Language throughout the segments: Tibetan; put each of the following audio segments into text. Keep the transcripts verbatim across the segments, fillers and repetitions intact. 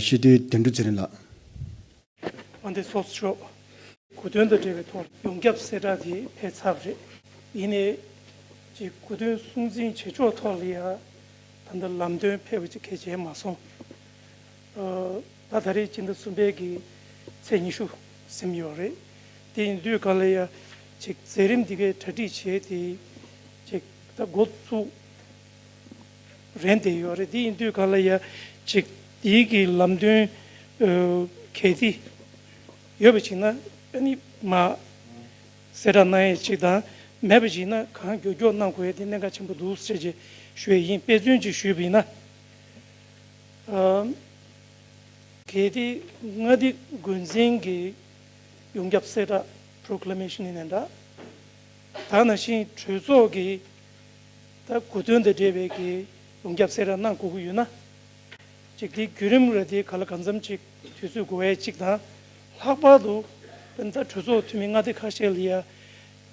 སྤྱི་འཐུས་དོན་གྲུབ་ཚེ་རིང་ལགས། དབང་འདུས་ཚོགས་གཙོ་མཆོག་གོ་སྟོན་དང་འབྲེལ་བའི་ཐོག་ཡོངས་ཁྱབ་གསལ་བསྒྲགས་དེ་ཕེབས་ཚར་བ་རེད། ཡིན་ནའི་ཅིག་གོ་སྟོན་སྲུང་འཛིན་བྱེད་ཕྱོགས་ཐོག་ལ་ཡང་ད་ལྟ་ལམ་སྟོན་ཕེབས་པ་ཅིག་གལ་ཆེན་མ་སོང་། ཨ། ད་ད་རེས་སྤྱི་ཟླ་གསུམ་པའི་གི་ཚེས་ཉི་ཤུ་ཟིན་ཡོད་རེད། དེ་ཡིན་དུས་ག་ལ་ཡང་ཅིག་མཛད་རིམ་འདི་གའི་གྲ་སྒྲིག་བྱས་ཏེ་ཅིག་ད་འགོ་བཙུགས་རན་བསྡད་ཡོད་རེད། དེ་ཡིན་དུས་ག་ལ་ཡང་ཅིག་དེའི་གི་ལམ་སྟོན་ཨ་གལ་ཏེ་ཡོད་པ་ཅིག་ན་ཨ་ནི་མ་གསལ་བསྒྲགས་གནང་ཡས་ཅིག་དང་མེད་པ་ཅིག་ན་གང་མགྱོགས་མགྱོགས་གནང་དགོས་ཡས་དེ་གནད་འགག་ཆེན་པོ་འདུག་ཟེར་ཅིག་ཞུ་ཡས་ཡིན། དཔེ་མཚོན་ཅིག་ཞུས་པ་ཡིན་ན། ཨ། གལ་ཏེ་མངའ་སྡེ་འགོ་འཛིན་གྱི་ཡོངས་ཁྱབ་གསལ་བསྒྲགས་པོ་རོ་ཀི་ལེ་མེ་ཤན་ཡིན་ནའི་འདྲ། ད་ནང་བཞིན་གྲོས་ཚོགས་ཀྱི་ད་གོ་སྟོན་དང་འབྲེལ་བའི་གི་ཡོངས་ཁྱབ་གསལ་བསྒྲགས་གནང་དགོས་ཀྱི་ཡོད་ན། ཅིག་དེའི་བརྒྱུད་རིམ་ར་དེ་ག་ལ་གང་འཚམ་ཅིག་དུས་ཚོད་འགོར་ཡས་ཅིག་དང་། ལྷག་པར་དུ་ད་གྲོས་ཚོགས་འཐུས་མི་མངའ་སྡེ་ཁ་ཤས་ལ་ཡ་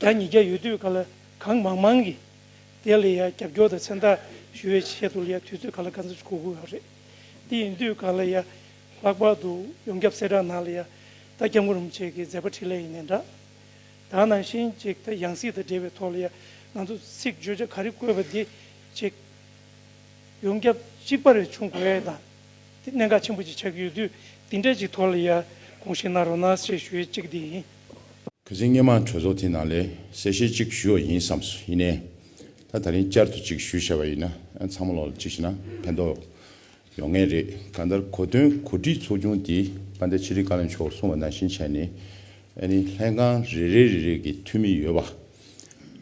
བརྒྱ་ཉིས་བརྒྱ་ཡོད་དུས་ག་ལ་གང་མང་མང་གིས། དེ་ལ་ཡང་རྒྱབ་སྐྱོར་དང་མཚན་རྟགས་ཞུ་བའི་ཆེད་དུ་ལ་ཡང་དུས་ཚོད་ག་ལ་ག་ཚོད་ཅིག་དགོས་ཀྱི་ཡོད་རེད། དེ་ཡིན་དུས་ག་ལ་ཡང་ལྷག་པར་དུ་ཡོངས་ཁྱབ་གསལ་བསྒྲགས་ནང་ལ་ཡང་ད་སྐྱབས་མགོན་རིན་པོ་ཆེ་གི་མཛད་པ་འཕྲིན་ལས་ཡིན་ནའི་འདྲ། ད་ནང་བཞིན་ཅིག་ད་ཡང་སྲིད་དང་འབྲེལ་བའི་ཐོག་ལ་ཡང་ང་ཚོ་ཚིག་བརྗོད་བྱ་ག་རེ་བཀོད་པ་འདི་ཅིག་ཡོངས་ཁྱབ་གཅིག་པ་རེ་བྱུང་དགོས་ཡས་དང་། དེ་གནད་འགག་ཆེན་པོ་ཅིག་ཆགས་ཀྱི་ཡོད་དུས་དེ་འདྲ་ཅིག་ཐོག་ལ་ཡང་དགོངས་བཞེས་གནང་རོགས་གནང་ཞེས་ཞུ་ཡས་གཅིག་འདི་ཡིན། གལ་སྲིད་སྔོན་མ་གྲོས་ཚོགས་དེ་ནང་ལ་གསལ་བཤད་ཅིག་ཞུ་བ་ཡིན་བསམས་སོང་། ཡིན་ནའི་ད་ད་རིང་བསྐྱར་དུ་ཅིག་ཞུས་བཞག་པ་ཡིན་ན་ཨ་ཚང་མ་ལོག་ལ་ཅིག་བྱས་ན་ཕན་ཐོགས་ཡོང་ངེས་རེད། གང་ལྟར་གོ་སྟོན་གོ་སྒྲིག་ཚོགས་ཆུང་དེ་དཔལ་ལྡན་ཕྱི་དྲིལ་བཀའ་བློན་མཆོག་གསུངས་པ་ནང་བཞིན་བྱས་ནས་ཨ་ནི་ལྷན་ཁང་རེ་རེ་རེ་རེ་གི་འཐུས་མི་ཡོད་པ་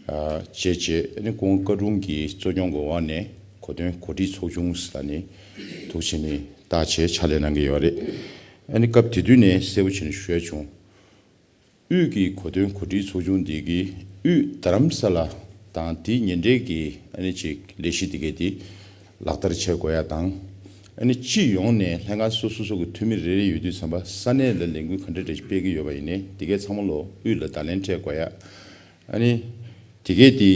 ཨ་བྱས་བྱས་ཨ་ནི་སྐུ་ངོ་བཀའ་དྲུང་གི་གཙོ་སྐྱོང་གི་འོག་ནས་གོ་སྟོན་གོ་སྒྲིག་ཚོགས་ཆུང་ཟེར་ནས་འདུག་བྱས་ནས་བཏགས་བྱས་ཕྱག་ལས་གནང་གི་ཡོད་རེད། ཨ་ནི་སྐབས་དེ་དུས་ནས་གསལ་པོ་བྱས་ནས་ཞུ་ཡ་བྱུང་། དབུས་ཀྱི་གོ་སྟོན་གོ་སྒྲིག་ཚོགས་ཆུང་འདི་གིས་དབུས་རྡ་རམ་ས་ལ་དང་དེའི་ཉེ་འབྲེལ་གྱི་ཨ་ནི་ཅིག་ལས་གཞི་འདི་གའི་དེ་ལག་བསྟར་བྱེད་དགོས་ཡ་དང་། ཨ་ནི་སྤྱི་ཡོངས་ནས་ལྷན་ཁང་སོ་སོ་སོ་གི་འཐུས་མི་རེ་རེ་ཡོད་དུས་ཙམ་པ་ས་གནས་ལ་ལས་འགུལ་ག་འདྲ་འདྲ་ཞིག་སྤེལ་གྱི་ཡོད་པ་ཡིན་ནའི་འདི་གའི་ཚང་མ་ལོ་དབུས་ལ་བརྡ་ལན་སྤྲད་དགོས་ཡ། ཨ་ནི་དེ་གའི་དེ་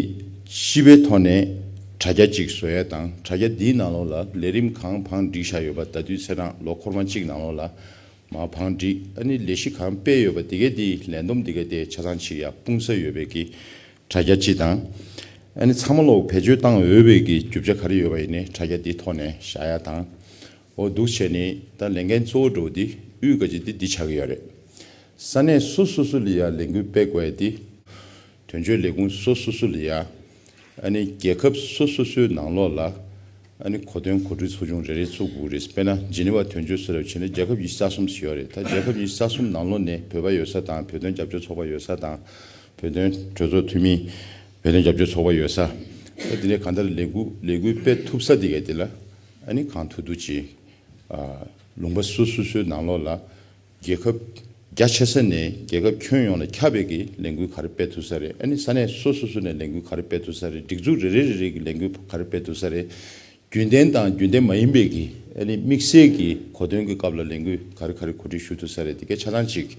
སྤྱི་པའི་ཐོག་ནས་དྲ་རྒྱ་ཅིག་བཟོ་ཡ་དང་དྲ་རྒྱ་འདིའི་ནང་ལོགས་ལ་ལས་རིམ་གང་བང་བསྒྲིགས་བཞག་ཡོད་པ་ད་དུས་ཚེས་གྲངས་ལོ་འཁོར་མ་གཅིག་ནང་ལོགས་ལ། མ་བང་སྒྲིག་ཨ་ནི་ལས་གཞི་གང་སྤེལ་ཡོད་པ་དེ་གའི་དེའི་ལས་བསྡོམས་དེ་གའི་དེ་ཆ་ཚང་ཅིག་ཡ་སྤུངས་ས་ཡོད་པའི་གི་དྲ་རྒྱ་སྤྱི་དང་། ཨ་ནི་ཚང་མ་ལོག་བེད་སྤྱོད་བཏང་འོས་པའི་གི་རྒྱུ་ཆ་ག་རེ་ཡོད་པ་ཡིན་ནའི་དྲ་རྒྱ་དེ་ཐོག་ནས་བཞག་ཡ་དང་། འོ་འདུག་བྱས་ནི་ད་ལས་འགན་གཙོ་བོ་འགྲོ་དེ་དབུས་ག་ཅི་དེ་འདི་ཆགས་ཀྱི་ཡོད་རེད། ས་གནས་སོ་སོ་སོ་ལ་ཡ་ལས་འགུལ་སྤེལ་དགོས་ཡ་དེ། དོན་གཅོད་ལས་ཁུངས་སོ་སོ་སོ་ལ་ཡ། ཨ་ནི་རྒྱལ་ཁབ་སོ་སོ་སོའི་ནང་ལོགས་ལ། ཨ་ནི་གོ་སྟོན་གོ་སྒྲིག་ཚོགས་ཆུང་རེ་རེ་བཙུགས་དགོས་རེད། དཔེར་ན་ཇི་ནི་ཝ་དོན་གཅོད་ཟེར་བ་བྱས་ན་རྒྱལ་ཁབ་ཉི་ཤུ་རྩ་གསུམ་ཞིག་ཡོད་རེད། ད་རྒྱལ་ཁབ་ཉི་ཤུ་རྩ་གསུམ་ནང་ལོགས་ནས་བོད་པ་ཡོད་ས་དང་བོད་དོན་རྒྱབ་སྐྱོར་ཚོགས་པ་ཡོད་ས་དང་བོད་དོན་གྲོས་ཚོགས་འཐུས་མི་བོད་དོན་རྒྱབ་སྐྱོར་ཚོགས་པ་ཡོད་ས། ད་དེ་ནས་གང་ལྟར་ལས་འགུལ་ལས་འགུལ་སྤེལ་ཐུབ་ས་དེ་ག་དེ་ལ་ཨ་ནི་གང་ཐུབ་ཐུབ་ཅིག་ཨ་ལུང་པ་སོ་སོ་སོའི་ནང་ལོགས་ལ། རྒྱལ་ཁབ་རྒྱ་ཆེ་ས་ནས་རྒྱལ་ཁབ་ཁྱོན་ཡོངས་ལ་ཁྱབ་པའི་གི་ལས་འགུལ་ག་རེ་སྤེལ་ཐུབ་ས་རེད། ཨ་ནི་ས་གནས་སོ་སོ་སོ་ནས་ལས་འགུལ་ག་རེ་སྤེལ་ཐུབ་ས་རེད། སྒྲིག་འཛུགས་རེ་རེ་རེ་རེ་གི་ལས་འགུལ་ག་རེ་སྤེལ་ཐུབ་ས་རེད། རྒྱུན་ལྡན་དང་རྒྱུན་ལྡན་མ་ཡིན་པའི་གི་ཨ་ནི་དམིགས་བསལ་གྱི་གོ་སྟོན་གྱི་སྐབས་ལ་ལས་འགུལ་ག་རེ་ག་རེ་གོ་སྒྲིག་ཞུ་ཐུབ་ས་རེད། དེ་གའི་ཆ་ཚང་ཅིག་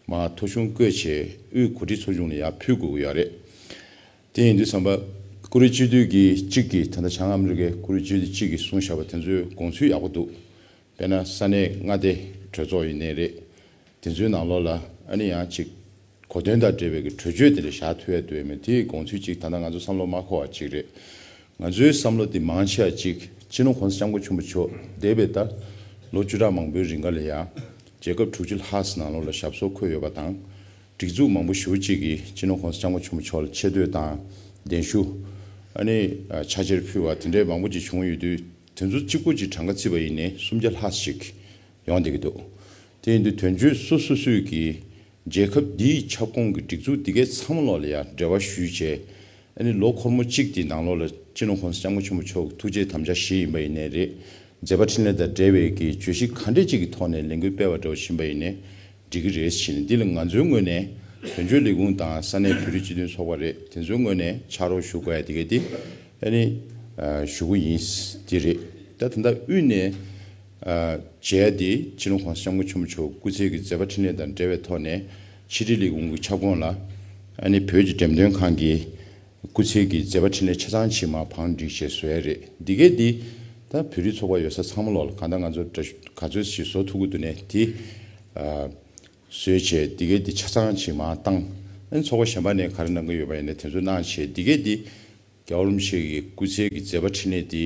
མར་ཐོ་གཞུང་བཀོད་བྱས་དབུས་གོ་སྒྲིག་ཚོགས་ཆུང་ལ་ཡར་ཕུལ་དགོས་ཀྱི་ཡོད་རེད། དེ་ཡིན་དུས་ཙམ་པ་ཀུ་རུ་སྤྱི་འཐུས་ཀྱི་གཅིག་གིས་ད་ལྟ་བྱང་ཨ་མི་རི་ཀའི་ཀུ་རུ་སྤྱི་འཐུས་གཅིག་གིས་གསུངས་བཞག་པ་དེ་ཚོའི་དགོངས་ཚུལ་ཡག་པོ་འདུག་དཔེར་ན་ས་གནས་མངའ་སྡེ་གྲོས་ཚོགས་ཡིན་ནའི་རེད། དེ་ཚོའི་ནང་ལོགས་ལ་ཨ་ནི་ཡང་ཅིག་གོ་སྟོན་དང་འབྲེལ་བའི་གི་གྲོས་ཆོད་དེ་འདྲ་བཞག་ཐུབ་ཡ་འདུག་ཡ་མེད་དེའི་དགོངས་ཚུལ་ཅིག་ད་ལྟ་ང་ཚོ་བསམ་བློ་མ་འཁོར་བ་ཅིག་རེད། ང་ཚོའི་བསམ་བློ་དེ་མང་ཆེ་བ་ཅིག་སྤྱི་ནོར་༸གོང་ས་༸སྐྱབས་མགོན་ཆེན་པོ་མཆོག་འདས་པའི་ད་ལོ་བཅུ་ཕྲག་མང་པོའི་རིང་ག་ལ་ཡ་རྒྱལ་ཁབ་དྲུག་ཅུ་ལྷག་ཙམ་ནང་ལོགས་ལ་ཞབས་སོར་འཁོད་ཡོད་པ་དང་། སྒྲིག་འཛུགས་མང་པོ་ཞེ་པོ་ཅིག་གིས་སྤྱི་ནོར་༸གོང་ས་༸སྐྱབས་མགོན་ཆེན་པོ་མཆོག་ལ་ཆེ་བསྟོད་དང་གདན་ཞུ། ཨ་ནི་ཕྱག་འཁྱེར་ཕུལ་བ་དེ་འདྲའི་མང་པོ་ཅིག་བྱུང་ཡོད་དུས་དེ་ཚོ་གཅིག་པོ་ཅིག་གྲངས་ཀ་བརྩིས་པ་ཡིན་ནའི་སུམ་བརྒྱ་ལྷག་ཅིག་ཡོང་བསྡད་ཀྱི་འདུག་དེ་ཡིན་དུས་དོན་གཅོད་སོ་སོ་སོས་ཀྱིས་རྒྱལ་ཁབ་འདིའི་ཁྱབ་ཁོངས་ཀྱི་སྒྲིག་འཛུགས་འདི་གའི་ཚང་མ་ལོག་ལ་ཡང་འབྲེལ་བ་ཞུས་བྱས། ཨ་ནི་ལོ་འཁོར་མོ་གཅིག་དེའི་ནང་ལོགས་ལ་སྤྱི་ནོར་༸གོང་ས་༸སྐྱབས་མགོན་ཆེན་པོ་མཆོག་གི་ཐུགས་རྗེ་དམ་བཅའ་བཞེས་ཡིན་པ་ཡིན་ནའི་རེད། མཛད་པ་འཕྲིན་ལས་དང་འབྲེལ་བའི་གི་བརྗོད་གཞི་ག་འདྲས་ཅིག་གི་ཐོག་ནས་ལས་འགུལ་སྤེལ་བ་འདྲ་བོ་ཕྱིན་པ་ཡིན་ནའི་འགྲིག་གི་རེད་ཟེར་ནས། འདི་ལ་ང་ཚོའི་ངོས་ནས་དོན་གཅོད་ལས་ཁུངས་དང་ས་གནས་བོད་རིགས་སྤྱི་མཐུན་ཚོགས་པ་རེད། དེ་ཚོའི་ངོས་ནས་ཕྱག་རོགས་ཞུ་དགོས་ཡ་དེ་ག་དེ་ཨ་ནི་ཞུ་གི་ཡིན། དེ་རེད། ད་ད་ལྟ་དབུས་ནས་མཇལ་ཏེ་སྤྱི་ནོར་༸གོང་ས་༸སྐྱབས་མགོན་ཆེན་པོ་མཆོག་སྐུ་ཚེ་གི་མཛད་པ་འཕྲིན་ལས་དང་འབྲེལ་བའི་ཐོག་ནས་ཕྱི་དྲིལ་ལས་ཁུངས་ཀྱི་ཁྱབ་ཁོངས་ལ་ཨ་ནི་བོད་ཀྱི་འགྲེམས་སྟོན་ཁང་གི་སྐུ་ཚེ་གི་མཛད་པ་འཕྲིན་ལས་ཆ་ཚང་ཕྱི་མ་བང་སྒྲིག་བྱས་བཟོ་ཡ་རེད། འདི་གས་འདི་ ད་བོད་རིགས་ཚོགས་པ་ཡོད་ས་ཚང་མ་ལོག་ལ་གང་ལྟར་ང་ཚོ་འདྲ་ག་ཚོད་ཞིག་བཟོ་ཐུབ་ཀྱི་འདུག་ནས་དེ་བཟོས་བྱས་དེ་གའི་དེ་ཆ་ཚང་ཅིག་མར་བཏང་། ཨ་ནི་ཚོགས་པ་གཞན་པ་ནས་ག་རེ་གནང་གི་ཡོད་པ་ཡིན་ན་དེ་ཚོ་གནང་བྱས་དེ་གའི་དེ་རྒྱལ་བ་རིན་པོ་ཆེ་གི་སྐུ་ཚེ་གི་མཛད་པ་འཕྲིན་ལས་དེ་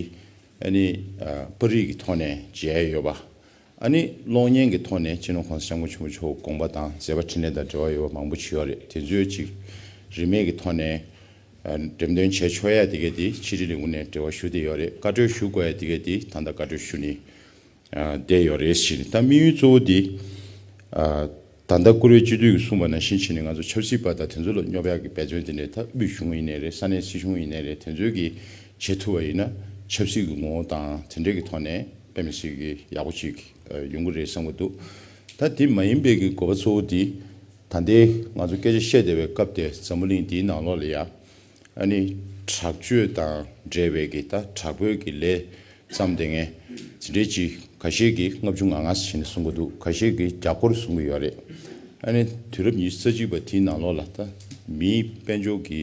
ཨ་ནི་པར་རིས་ཀྱི་ཐོག་ནས་མཇལ་ཡོད་པ། ཨ་ནི་གློག་བརྙན་གྱི་ཐོག་ནས་སྤྱི་ནོར་༸གོང་ས་༸སྐྱབས་མགོན་ཆེན་པོ་མཆོག་དགོངས་པ་དང་མཛད་པ་འཕྲིན་ལས་དང་འབྲེལ་བ་ཡོད་པ་མང་པོ་ཅིག་ཡོད་རེད། དེ་ཚོའི་ཅིག་རིན་མེད་ཀྱི་ཐོག་ནས་འགྲེམས་སྟོན་བྱས་ཆོག་ཡ་དེ་གས་དེ་ཕྱི་དྲིལ་ལས་ཁུངས་ནས་འབྲེལ་བ་ཞུ་བསྡད་ཡོད་རེད། བཀའ་འཁྲོལ་ཞུ་དགོས་ཡ་དེ་གས་དེ་ད་ལྟ་བཀའ་འཁྲོལ་ཞུ་ནས་བསྡད་ཡོད་རེད་ཟེར་ནས། ད་དམིགས་ཡུལ་གཙོ་བོ་དེ་ད་ལྟ་བཀུར་འོས་སྤྱི་འཐུས་ཀྱིས་གསུངས་པ་ནང་བཞིན་བྱས་ནས་ང་ཚོ་ཆབ་སྲིད་པ་དང་དེ་ཚོ་ལ་སྙོབ་ཡག་གི་འབད་བརྩོན་དེ་འདྲས་ད་དབུས་གཞུང་ཡིན་ནའི་རེད། ས་གནས་སྲིད་གཞུང་ཡིན་ནའི་རེད། དེ་ཚོས་ཀྱིས་བྱེད་ཐུབ་པ་ཡིན་ན་ཆབ་སྲིད་ཀྱི་ངོ་བོ་དང་དེ་འདྲས་ཀྱི་ཐོག་ནས་དཔེ་མི་སྲིད་ཀྱི་ཡག་པོ་ཅིག་ཡོང་གི་རེད་བསམ་གྱི་འདུག་ད་དེ་མ་ཡིན་པའི་གི་དགོས་པ་གཙོ་བོ་དེ་ད་ལྟའི་ང་ཚོ་སྐད་ཆ་བཤད་བསྡད་པའི་སྐབས་དེ་འཛམ་བུ་གླིང་འདིའི་ནང་ལོགས་ལ་ཡ། ཨ་ནི་དྲག་སྤྱོད་དང་འབྲེལ་བའི་གི་ད་དྲག་པོའི་གི་ལས་བརྩམས་བསྡད་མཁན་དེ་འདྲའི་ཅིག་ཁ་ཤས་ཀྱིས་ལྔ་བཅུ་ང་ལྔ་ཟེར་ནས་གསུང་གི་འདུག་ཁ་ཤས་ཀྱིས་བརྒྱ་སྐོར་གསུང་གི་ཡོད་རེད། ཨ་ནི་དུས་རབས་ཉི་ཤུ་རྩ་གཅིག་པ་དེའི་ནང་ལོགས་ལ་ད་མིའི་དཔལ་འབྱོར་གྱི་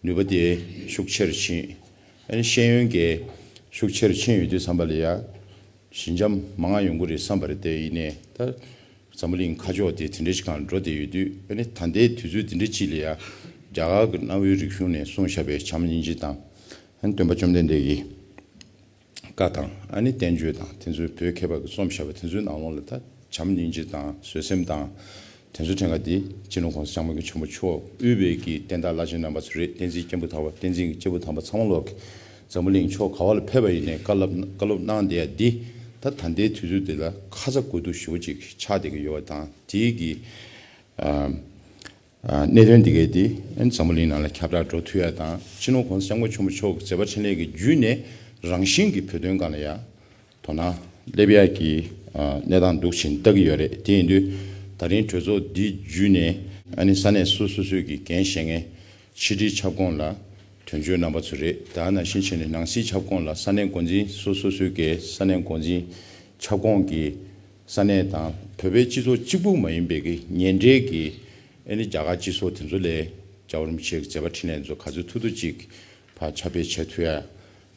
ནུས་པ་དེ་ཤུགས་ཆེ་རུ་ཕྱིན། ཨ་ནི་ཤེས་ཡོན་གྱི་ཤུགས་ཆེ་རུ་ཕྱིན་ཡོད་དུས་ཙམ་པ་ལ་ཡ། ཞི་འཇམ་མང་ང་ཡོང་གི་རེད་བསམ་པ་རེད། དེ་ཡིན་ནའི་ད་འཛམ་བུ་གླིང་ཁ་ཕྱོགས་དེ་དེ་འདྲ་ཞིག་གང་འགྲོ་བསྡད་ཡོད་དུས། ཨ་ནི་ད་ལྟའི་དུས་ཚོད་དེ་འདྲ་ཅིག་ལ་ཡ་རྒྱ་གར་གྱི་གནའ་བོའི་རིག་གཞུང་ནས་གསུངས་བཞག་པའི་བྱམས་སྙིང་རྗེ་དང་། ཨ་ནི་སྟོན་པ་བཅོམ་ལྡན་འདས་ཀྱི་བཀའ་དང་། ཨ་ནི་བསྟན་བཅོས་དང་དེ་ཚོའི་བོད་མཁས་པ་གིས་རྩོམ་བཞག་པ་དེ་ཚོའི་ནང་ལོགས་ལ་ད་བྱམས་སྙིང་རྗེ་དང་བཟོད་སེམས་དང་། དེ་ཚོ་ཕྲན་ཁ་འདི་སྤྱི་ནོར་༸གོང་ས་༸སྐྱབས་མགོན་ཆེན་པོ་མཆོག་དབུས་པའི་གི་བསྟན་བདག་བླ་ཆེན་རྣམ་པ་ཚོ་རེད། བསྟན་འཛིན་སྐྱེས་བུ་དམ་པ། བསྟན་འཛིན་གྱི་སྐྱེས་བུ་དམ་པ་ཚང་མ་ལོག་འཛམ་བུ་གླིང་ཕྱོགས་ག་བ་ལ་ཕེབས་པ་ཡིན་ནའི་བཀའ་སློབ་བཀའ་སློབ་གནང་བསྡད་ཡ་འདི་ད་ད་ལྟའི་དུས་ཚོད་འདི་ལ་ཁ་ཚ་དགོས་གཏུགས་ཞེ་པོ་ཅིག་ཆགས་བསྡད་ཀྱི་ཡོད་པ་དང་། དེའི་གི་ཨ་ཨ་གནད་དོན་འདི་གས་འདི་འཛམ་བུ་གླིང་ནང་ལ་ཁྱབ་བསྒྲགས་འགྲོ་ཐུབ་ཡ་དང་། སྤྱི་ནོར་༸གོང་ས་༸སྐྱབས་མགོན་ཆེན་པོ་མཆོག་གི་མཛད་པ་འཕྲིན་ལས་ཀྱི་བརྒྱུད་ནས་རང་བཞིན་གྱི་བོད་དོན་སྒང་ལ་ཡ། དོ་སྣང་སླེབས་ཡག་གི་ཨ་གནས་སྟངས་འདུག་བཞིན་ལྟ་གི་ཡོད་རེད། དེ་ཡིན་དུས་ད་རིང་གྲོས་ཚོགས་འདི་བརྒྱུད་ནས་ཨ་ནི་ས་གནས་སོ་སོ་སོའི་གི་འགན་བཞེས་མཁན་ཕྱི་དྲིལ་ཁྱབ་ཁོངས་ལ་དོན་གཅོད་རྣམ་པ་ཚོ་རེད། ད་ནང་བཞིན་བྱས་ནས་ནང་སྲིད་ཁྱབ་ཁོངས་ལ་ས་གནས་འགོ་འཛིན་སོ་སོ་སོའི་གི་ས་གནས་འགོ་འཛིན་ཁྱབ་ཁོངས་ཀྱི་ས་གནས་དང་བོད་པའི་སྤྱི་ཚོགས་གཅིག་པུ་མ་ཡིན་པའི་གི་ཉེ་འབྲེལ་གྱི་ཨ་ནི་རྒྱ་གར་སྤྱི་ཚོགས་དེ་ཚོ་ལས་རྒྱལ་བ་རིན་པོ་ཆེའི་གི་མཛད་པ་འཕྲིན་ལས་ཚོ་ག་ཚོད་ཐུབ་ཐུབ་ཅིག་ཕར་ཁྱབ་སྤེལ་བྱེད་ཐུབ་ཡ།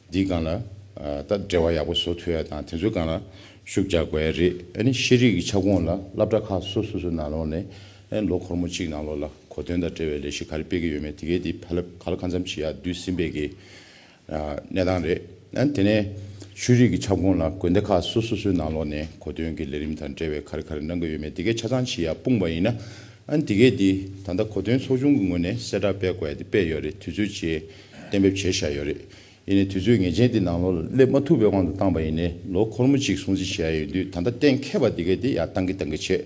འདིའི་སྒང་ལ་ཨ་ད་འབྲེལ་བ་ཡག་པོ་བཟོ་ཐུབ་ཡ་དང་དེ་ཚོའི་སྒང་ལ་ཤུགས་རྒྱག་དགོས་ཡ་རེད། ཨ་ནི་ཤེས་རིག་གི་ཁྱབ་ཁོངས་ལ་སློབ་གྲྭ་ཁག་སོ་སོ་སོའི་ནང་ལོགས་ནས་ཨ་ནི་ལོ་འཁོར་མོ་གཅིག་ནང་ལོགས་ལ་གོ་སྟོན་དང་འབྲེལ་བའི་ལས་གཞི་ག་རེ་སྤེལ་གྱི་ཡོད་མེད་དེ་གས་དེ་ཕལ་ག་ལ་གང་འཚམ་ཞིག་ཡར་བསྡུས་ཟིན་པའི་གི་ཨ་གནས་སྟངས་རེད། ཨ་ནི་དེ་ནས་ཆོས་རིག་གི་ཁྱབ་ཁོངས་ལ་དགོན་སྡེ་ཁག་སོ་སོ་སོའི་ནང་ལོགས་ནས་གོ་སྟོན་གྱི་ལས་རིམ་དང་འབྲེལ་བའི་ག་རེ་ག་རེ་གནང་གི་ཡོད་མེད་དེ་གས་ཆ་ཚང་ཞིག་ཡར་སྤུངས་པ་ཡིན་ན། ཨ་ནི་དེ་གས་དེ་ད་ལྟ་གོ་སྟོན་ཚོགས་ཆུང་གི་ངོས་ནས་གསལ་བསྒྲགས་སྤེལ་དགོས་ཡ་དེ་སྤེལ་ཡོད་རེད། དུས་ཚོད་ཅིག་གཏན་འབེབས་བྱས་བཞག་ཡོད་རེད། ཡིན་ནའི་དུས་ཚོད་ངེས་ཅན་དེ་ནང་ལོགས་ལ་སླེབས་མ་ཐུབ་པའི་དབང་དུ་བཏང་པ་ཡིན་ནའི་ལོ་འཁོར་མོ་གཅིག་སྲུང་བརྩི་བྱས་ཡོད་དུས། ད་ལྟ་གཏན་འཁེལ་བ་དེ་གས་དེ་ཡར་བཏང་གི་བཏང་གི་བྱས།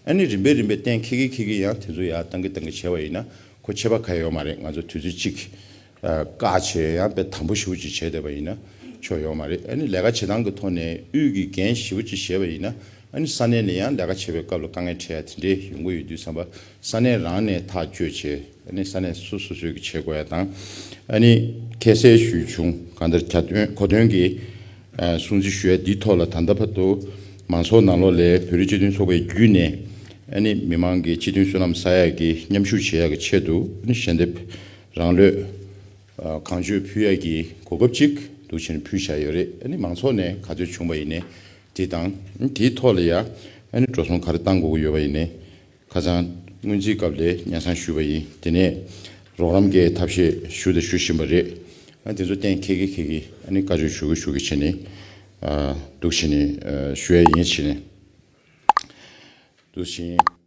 ཨ་ནི་རིམ་པས་རིམ་པས་གཏན་འཁེལ་གི་འཁེལ་གི་ཡང་དེ་ཚོ་ཡར་བཏང་གི་བཏང་གི་བྱས་པ་ཡིན་ན་ཁོ་ཆད་པ་ག་ཡོད་མ་རེད། ང་ཚོ་དུས་ཚོད་གཅིག་ཨ་བཀག་བྱས་ཡང་དཔེ་དམ་པོ་ཞེ་པོ་ཅིག་བྱས་བསྡད་པ་ཡིན་ན་ཆོ་ཡོད་མ་རེད། ཨ་ནི་ལས་ཀ་བྱེད་སྟངས་ཀྱི་ཐོག་ནས་དབུས་ཀྱི་འགན་ཞེ་པོ་ཅིག་བཞེས་པ་ཡིན་ན། ཨ་ནི་ས་གནས་ནས་ཡང་ལས་ཀ་བྱེད་པའི་སྐབས་ལ་དཀའ་ངལ་འཕྲད་ཡ་དེ་འདྲས་ཡོང་གི་ཡོད་དུས་ཙམ་པ་ས་གནས་རང་ནས་ཐག་གཅོད་བྱས། ཨ་ནི་ས་གནས་སོ་སོ་སོས་ཀྱི་བྱེད་དགོས་ཡ་དང་། ཨ་ནི་ཁ་གསལ་ཞུས་བྱུང་། གང་ལྟར་གྱ་སྟོན་གོ་སྟོན་གྱི་ཨ་སྲུང་བརྩི་ཞུ་ཡ་འདིའི་ཐོག་ལ་ད་ལྟ་བར་དུ་མང་ཚོགས་ནང་ལོགས་ལ་བོད་རིགས་སྤྱི་མཐུན་ཚོགས་པའི་བརྒྱུད་ནས་ཨ་ནི་མི་མང་གི་སྤྱི་མཐུན་བསོད་ནམས་བསགས་ཡ་གི་མཉམ་ཞུགས་བྱེད་ཡ་གི་ཆེད་དུ་ཨ་ནི་ཞལ་འདེབས་རང་ལུས་ཨ་གང་བྱོས་ཕུལ་ཡ་གི་གོ་སྐབས་ཅིག་འདུག་བྱས་ནས་ཕུལ་བཞག་ཡོད་རེད། ཨ་ནི་མང་ཚོགས་ནས་ག་ཚོད་བྱུང་པ་ཡིན་ནའི་དེ་དང་དེའི་ཐོག་ལ་ཡ་ཨ་ནི་འགྲོ་སོང་ག་རེ་བཏང་དགོས་ཀྱི་ཡོད་པ་ཡིན་ནའི། ཁ་སང་སྔོན་རྩིས་སྐབས་ལ་སྙན་སེང་ཞུས་པ་ཡིན། དེ་ནས་རོགས་རམ་གྱི་ཐབས་ཤེས་ཞུ་དང་ཞུ་བཞིན་པ་རེད། ཨ་དེ་ཚོ་གཏན་འཁེལ་གི་འཁེལ་གི་ཨ་ནི་བཀའ་འཁྲོལ་ཞུ་གི་ཞུ་གི་བྱས་ནས་ཨ་འདུག་བྱས་ནས་ཨ་ཞུ་ཡ་ཡིན་བྱས་ནས་འདུག་བྱས།